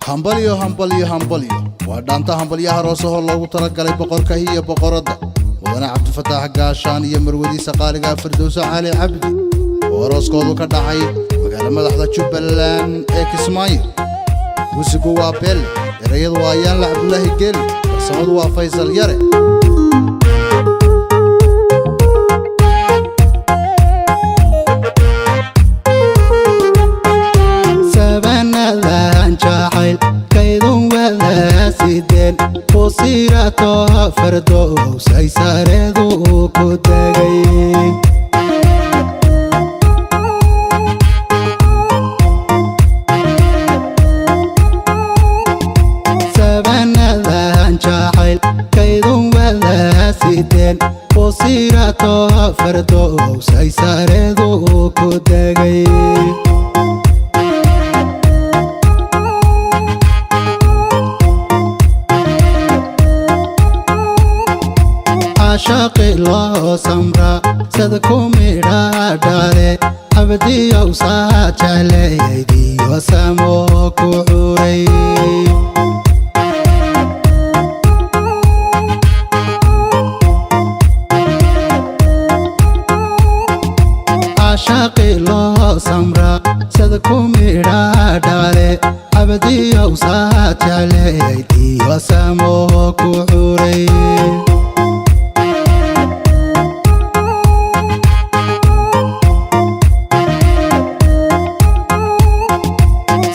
Hambalyo, hambalyo, hambalyo! Waa dhaanta hambalyaha roosahoo loogu talagalay boqorka iyo boqoradda, Mudane Cabdifataax Gaashaan iyo marwadiisa qaaliga Firdowsa Cali Cabdi, oo arooskoodu ka dhacay magaalo madaxda Jubbaland ee Kismaayo. Muusigu waa Beelle, erayadu waa Ayaanla Cabdulaahi Geeli, farsamadu waa Faysal Yare. Sabanadan jacayl kaydun wada sideen kusirato fardowsay sareedu ku degay. Sabanadan jacayl kaydun wada sideen kusirato fardowsay sareedu ku degay. Caashaqi loo samraa sad ku midha dhale, Cabdiyow saa jeclayaydiyo samo ku curay. Caashaqi loo samraa sad ku midha dhale, Cabdiyow saa jeclayaydiyo samo ku curay.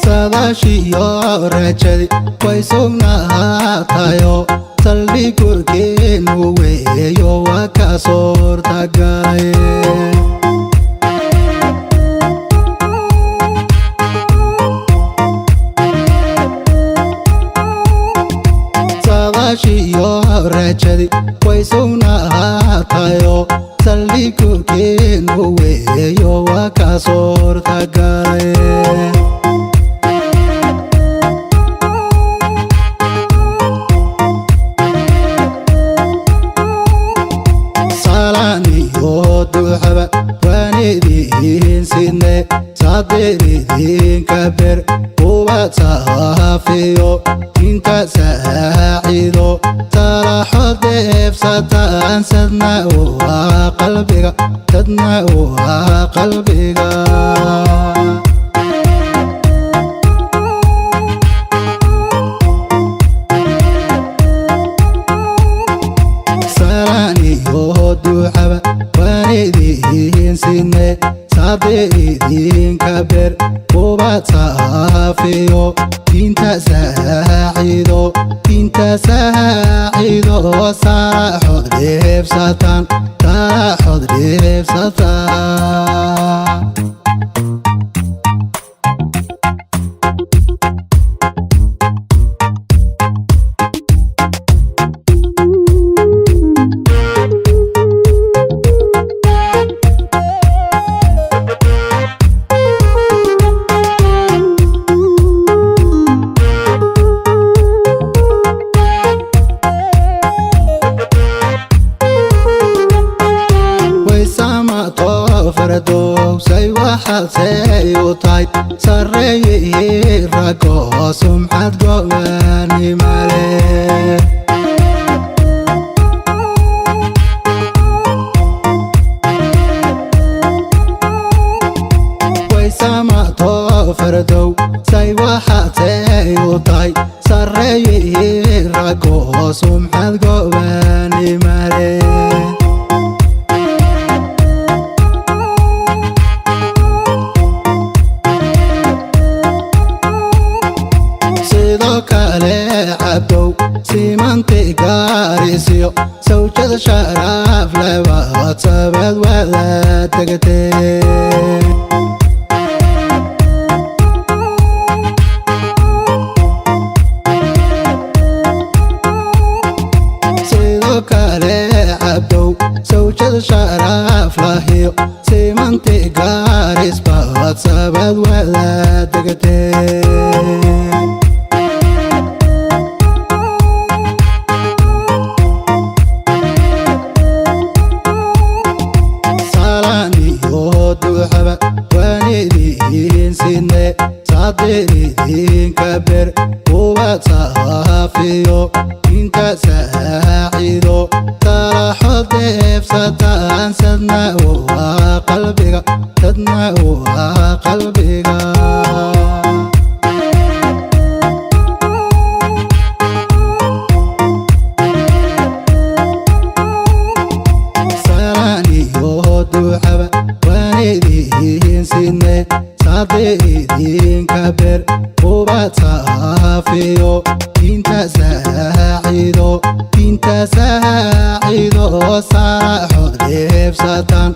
Sadaashiyo rajadi way sugnaatayo, saldhigurkeenu weeyo waa ka suurtagalay. Sadaashiyo rajadi way sugnaatayo, saldhigurkeenu weeyo waa ka suurtagalay. Salaaniyo duxaba waanidiin sidne, saadiriidinka ber ubad saafiyo, inta saacido talaxo deebsataan, sadna waa qalbiga, sadna waa qalbiga. Salaaniyo duxaba waanidiin sidne, saadiriidinka ber ubad saafiyo, diinta saacido, diinta saacido, saaxod dheebsataan, saaxod dheebsataan. Waysamato fardowsay, waxaad say u tahay sarreeyihii ragoo sumcad go'aanimale. Waysamato fardow say, waxaad say u tahay sarreeyihii ragoo sumcad go'aanimale. Sidoo kale Cabdow simanti gaarisiyo sawjada sharaaf lebaad sabad wada degtee. Sidoo kale Cabdow sawjada sharaaf lahiyo simanti gaaris baad sabad wada degtee. Salaaniyo duxaba waanidiin sidne, saadiriidinka ber idiin sidne, saade idinka ber, ubad saafiyo, diinta saacido, diinta saacido, saraxood dheebsataan.